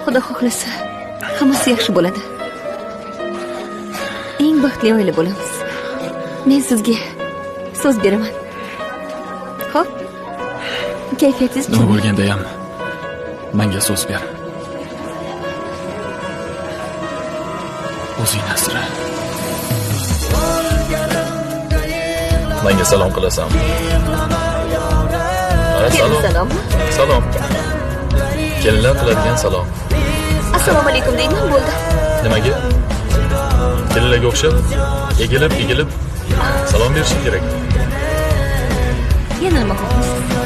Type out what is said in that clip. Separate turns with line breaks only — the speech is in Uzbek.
Xudo xohlasa, hammasi yaxshi bo'ladi. Eng baxtli oila bo'lamiz. Men sizga so'z beraman. Xo'p? Kayfiyatingiz
Nima bo'lganda ham menga so'z ber. O'zingni asra. Menga salom qilasan. Mana
Kelin
salom.
Salommi?
Salom. Kelinlar qiladigan salom.
Assalomu alaykum deyman, bo'ldi.
Nimaga? Kelinlarga o'xshab egilib, egilib salom berishing kerak.
Yana nima xohlaysiz?